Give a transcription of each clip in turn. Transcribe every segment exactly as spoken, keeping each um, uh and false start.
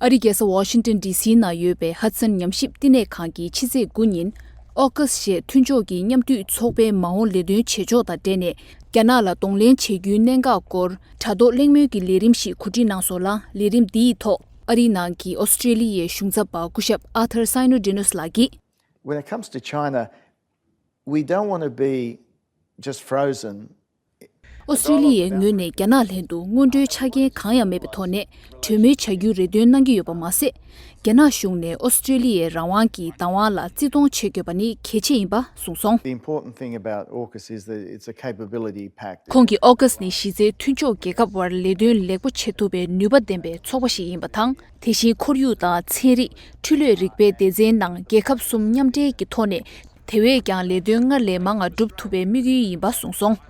ཨ་རིའི་རྒྱལ་ས་ཝ་ཤིང་ཏོན་ཌི་སིའི་ནང་ཡོད་པའི་ཧ་ཌི་སན་ཉམས་ཞིབ་བསྟི་གནས་ཁང་གིས་ཕྱི་ཚེས་དགུ་ཉིན་ཨོ་ཀཱས་ཞེས་མཐུན་ཕྱོགས་ཀྱི་མཉམ་འདུས་ཚོགས་པའི་མ་འོངས་ལས་དོན་བྱེད་ཕྱོགས་དང་འབྲེལ་ནས་རྒྱ་ནག་ལ་གདོང་ལེན་བྱེད་རྒྱུའི་གནད་འགག་སྐོར་དྲ་ཐོག་གླེང་མོལ་གྱི་ལས་རིམ་ཞིག་གོ་སྒྲིག་གནང་སོང་ལ། ལས་རིམ་འདིའི་ཐོག་ཨ་རིའི་ནང་གི་ཨོ་སི་ཀྲེ་ལི་ཡའི་གཞུང་ཚབ་པ་སྐུ་ཞབས་Arthur Sinodanos་ལགས་ཀྱིས། When it comes to China, we don't want to be just frozen. ཨོ་སི་ཀྲེ་ལི་ཡའི་ངོས་ནས་རྒྱ་ནག་ལྷན་དུ་སྔོན་འགྲོའི་ཆ་རྐྱེན་གང་ཡང་མེད་པའི་ཐོག་ནས་གྲོས་མོལ་བྱ་རྒྱུའི་རེ་འདུན་གནང་གི་ཡོད་པ་མ་ཟད། རྒྱ་ནག་གཞུང་ནས་ཨོ་སི་ཀྲེ་ལི་ཡའི་རང་དབང་གི་བདག་དབང་ལ་བརྩི་མཐོང་བྱེད་དགོས་པ་ནི་གལ་ཆེ་ཡིན་པ་གསུངས་སོང་། The important thing about AUKUS is that it's a capability pact. ཁོང་གིས་ཨོ་ཀཱས་ནི་གཞི་རྩའི་མཐུན་ཕྱོགས་རྒྱལ་ཁབ་དབར་ལས་དོན་ལེགས་པོ་བྱེད་ཐུབ་པའི་ནུས་པ་ལྡན་པའི་ཚོགས་པ་ཞིག་ཡིན་པ་དང་། དེ་བཞིན་ཁོར་ཡུག་དང་ཚན་རིག་འཕྲུལ་ལས་རིག་པའི་སྡེ་ཚན་ནང་རྒྱལ་ཁབ་གསུམ་མཉམ་འབྲེལ་གྱི་ཐོག་ནས་དེ་བས་ཀྱང་ལས་དོན་སྔར་ལས་མང་བ་སྒྲུབ་ཐུབ་པའི་དམིགས་ཡུལ་ཡིན་པ་གསུངས་སོང་།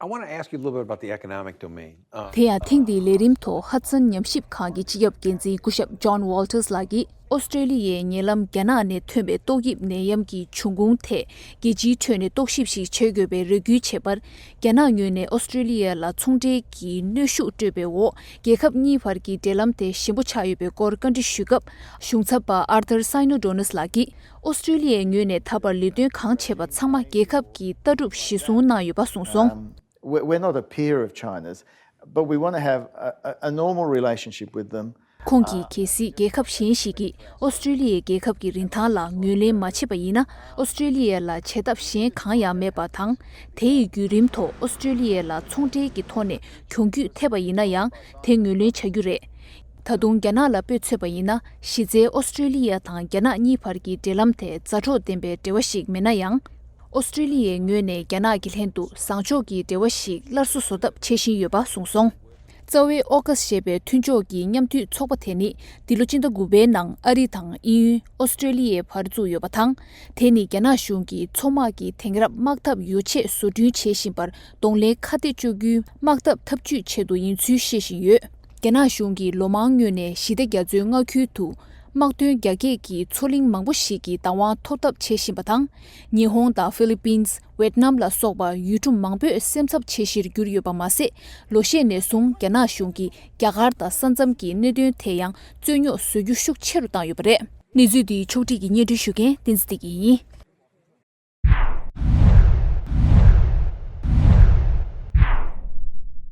I want to ask you a little bit about the economic domain. Uh, དེ་ཡང་ཐེངས་འདིའི་ལས་རིམ་ཐོག་ཧ་ཌི་སན་ཉམས་ཞིབ་ཁང་གི་སྤྱི་ཁྱབ་འགན་འཛིན་སྐུ་ཞབས་John Walters་ལགས་ཀྱིས། ཨོ་སི་ཀྲེ་ལི་ཡའི་ཉེ་ལམ་རྒྱ་ནག་ནས་ཐོན་པའི་ཏོག་དབྱིབས་ནད་ཡམས་ཀྱི་འབྱུང་ཁུངས་ཐད་རྒྱལ་སྤྱིའི་ཁྲོད་ནས་རྟོག་ཞིབ་ཞིག་བྱེད་དགོས་པའི་རེ་སྐུལ་བྱས་པར། རྒྱ་ནག་ངོས་ནས་ཨོ་སི་ཀྲེ་ལི་ཡ་ལ་ཚོང་འབྲེལ་གྱི་གནོན་ཤུགས་སྤྲོད་པའི་འོག་རྒྱལ་ཁབ་གཉིས་བར་གྱི་འབྲེལ་ལམ་དེ་ཞན་པོ་ཆགས་ཡོད་པའི་སྐོར་བཀའ་འདྲི་ཞུས་སྐབས། གཞུང་ཚབ་པ་Arthur Sinodanos་ལགས་ཀྱིས། ཨོ་སི་ཀྲེ་ལི་ཡའི་ངོས་ནས་ད་བར་ལས་དོན་གང་བྱས་པ་ཚང་མ་རྒྱལ་ཁབ་ཀྱི་ལྟ་གྲུབ་གཞིར་བཟུང་གནང་ཡོད་པ་གསུངས་སོང་། Um, we're, we're not a peer of China's, but we want to have a, a, a normal relationship with them. ཁོང་གིས་གལ་སྲིད་རྒྱལ་ཁབ་གཞན་ཞིག་གིས་ཨོ་སི་ཀྲེ་ལི་ཡའི་རྒྱལ་ཁབ་ཀྱི་རིན་ཐང་ལ་ངོས་ལེན་མ་བྱས་པ་ཡིན་ན། ཨོ་སི་ཀྲེ་ལི་ཡ་ལ་བྱེད་ཐབས་གཞན་གང་ཡང་མེད་པ་དང་། དེ་ཡི་བརྒྱུད་རིམ་ཐོག་ཨོ་སི་ཀྲེ་ལི་ཡ་ལ་ཚོང་འབྲེལ་གྱི་ཐོག་ནས་གྱོང་གུད་ཐེབས་པ་ཡིན་ན་ཡང་དེ་ངོས་ལེན་བྱ་རྒྱུ་རེད། ད་དུང་རྒྱ་ནག་ལ་དཔེ་མཚོན་པ་ཡིན་ན། གཞི་རྩའི་ཨོ་སི་ཀྲེ་ལི་ཡ་དང་རྒྱ་ནག་གཉིས་བར་གྱི་འབྲེལ་ལམ་དེ་མཛའ་གྲོགས་ལྡན་པའི་འབྲེལ་བ་ཞིག་མིན་ན་ཡང་། ཨོ་སི་ཀྲེ་ལི་ཡའི་ངོས་ནས་རྒྱ་ནག་གི་ལྷན་དུ་བཟང་ཕྱོགས་ཀྱི་འབྲེལ་བ་ཞིག་སླར་གསོ་བཟོ་ཐབས་བྱེད་བཞིན་ཡོད་པ་གསུངས་སོང་། རྩ་བའི་ཨོ་ཀཱས་ཞེས་པའི་མཐུན་ཕྱོགས་ཀྱི་མཉམ་འདུས་ཚོགས་པ་དེ་ནི་འདི་ལོ་སྤྱི་ཟླ་དགུ་པའི་ནང་ཨ་རི་དང་དབྱིན་ཡུལ། ཨོ་སི་ཀྲེ་ལི་ཡའི་བར་བཙུགས་ཡོད་པ་དང་། དེ་ནི་རྒྱ་ནག་གཞུང་གིས་མཚོ་དམག་གི་དེང་རབས་དམག་འཐབ་ཡོ་ཆས་བཟོ་སྐྲུན་བྱེད་བཞིན་པར་གདོང་ལེན་ཁ་གཏད་གཅོག་རྒྱུའི་དམག་འཐབ་འཐབ་ཇུས་ཆེད་དུ་ཡིན་ཚུལ་བཤད་བཞིན་ཡོད། རྒྱ་ནག་གཞུང་གིས་ལོ་མང་སྔོན་ནས་ཞི་བདེ་རྒྱ་མཚོའི་མངའ་ཁུལ་དུ་དམག་དོན་རྒྱ་སྐྱེད་ཀྱི་མཚོ་གླིང་མང་པོ་ཞིག་གི་བདག་དབང་ཐོབ་ཐབས་བྱེད་བཞིན་པ་དང་། ཉི་ཧོང་དང་ཧྥི་ལི་པིན། ཝེད་ནམ་ལ་སོགས་པ་ཡུལ་གྲུ་མང་པོས་སེམས་འཚབ་བྱེད་གཞིར་གྱུར་ཡོད་པ་མ་ཟད། ལོ་ཤས་ནས་བཟུང་རྒྱ་ནག་གཞུང་གིས་རྒྱ་གར་དང་ས་མཚམས་ཀྱི་གནད་དོན་ཐད་ཡང་རྩོད་རྙོག་བཟོ་རྒྱུ་ཤུགས་ཆེ་རུ་བཏང་ཡོད་པ་རེད། གནས་ཚུལ་འདིའི་ཕྱོགས་བསྒྲིགས་ཀྱིས་སྙན་སྒྲོན་ཞུ་མཁན་བསྟན་འཛིན་བདེ་སྐྱིད་ཡིན།